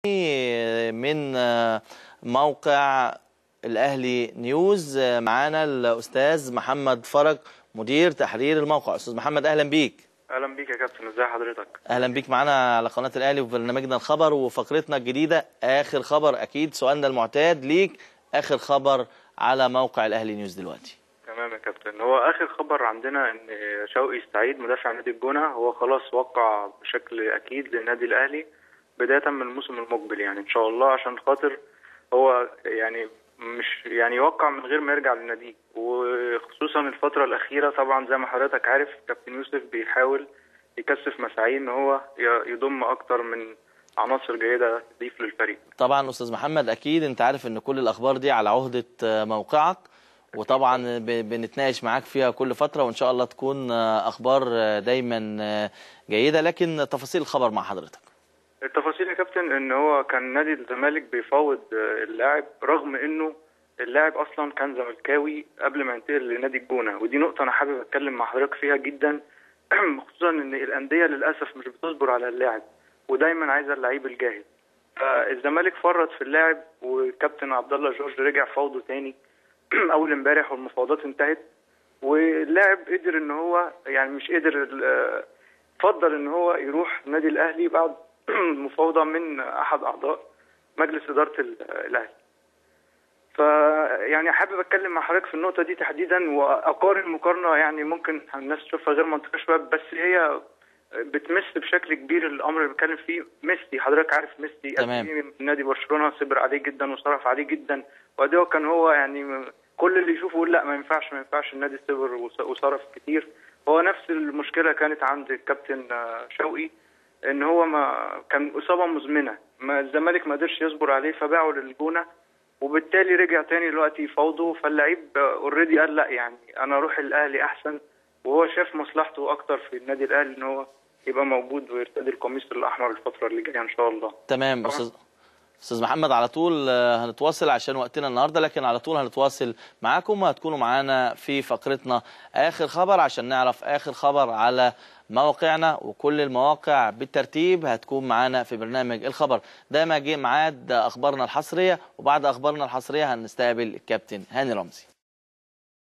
من موقع الأهلي نيوز. معانا الأستاذ محمد فرج مدير تحرير الموقع. أستاذ محمد أهلا بيك. أهلا بيك يا كابتن، ازي حضرتك؟ أهلا بيك معانا على قناة الأهلي وبرنامجنا الخبر وفقرتنا الجديدة آخر خبر. أكيد سؤالنا المعتاد ليك، آخر خبر على موقع الأهلي نيوز دلوقتي. تمام يا كابتن، هو آخر خبر عندنا إن شوقي السعيد مدافع نادي الجونة هو خلاص وقع بشكل أكيد للنادي الأهلي بداية من الموسم المقبل، يعني إن شاء الله، عشان خاطر هو يعني مش يعني يوقع من غير ما يرجع للنادي، وخصوصا الفترة الأخيرة طبعا زي ما حضرتك عارف كابتن يوسف بيحاول يكثف مساعيه إن هو يضم أكتر من عناصر جيدة تضيف للفريق. طبعا أستاذ محمد أكيد أنت عارف إن كل الأخبار دي على عهدة موقعك، وطبعا بنتناقش معاك فيها كل فترة، وإن شاء الله تكون أخبار دايما جيدة. لكن تفاصيل الخبر مع حضرتك. التفاصيل يا كابتن ان هو كان نادي الزمالك بيفاوض اللاعب، رغم انه اللاعب اصلا كان زملكاوي قبل ما ينتقل لنادي الجونه، ودي نقطة انا حابب اتكلم مع حضرتك فيها جدا، خصوصا ان الاندية للاسف مش بتصبر على اللاعب ودايما عايزه اللعيب الجاهز. فالزمالك فرط في اللاعب، وكابتن عبد الله جورج رجع فاوضه تاني اول امبارح، والمفاوضات انتهت، واللاعب قدر ان هو يعني مش قدر، فضل ان هو يروح نادي الاهلي بعد مفاوضة من أحد أعضاء مجلس إدارة الأهلي. فيعني حابب أتكلم مع حضرتك في النقطة دي تحديدا، وأقارن مقارنة يعني ممكن الناس تشوفها غير منطقية شوية، بس هي بتمس بشكل كبير الأمر اللي بتكلم فيه. ميسي، حضرتك عارف ميسي، تمام، نادي برشلونة صبر عليه جدا وصرف عليه جدا، وأديه كان هو يعني كل اللي يشوفه يقول لا ما ينفعش ما ينفعش، النادي صبر وصرف كتير. هو نفس المشكلة كانت عند الكابتن شوقي، ان هو ما كان اصابه مزمنة، ما الزمالك ما قدرش يصبر عليه فباعه للجونه، وبالتالي رجع تاني دلوقتي يفاوضه، فاللعيب already قال لا يعني انا اروح الاهلي احسن، وهو شاف مصلحته اكتر في النادي الاهلي ان هو يبقى موجود ويرتدي القميص الاحمر الفترة اللي جاية ان شاء الله. تمام استاذ محمد، على طول هنتواصل عشان وقتنا النهارده، لكن على طول هنتواصل معاكم وهتكونوا معانا في فقرتنا آخر خبر عشان نعرف آخر خبر على مواقعنا، وكل المواقع بالترتيب هتكون معانا في برنامج الخبر. ده ما جه ميعاد أخبارنا الحصرية، وبعد أخبارنا الحصرية هنستقبل الكابتن هاني رمزي.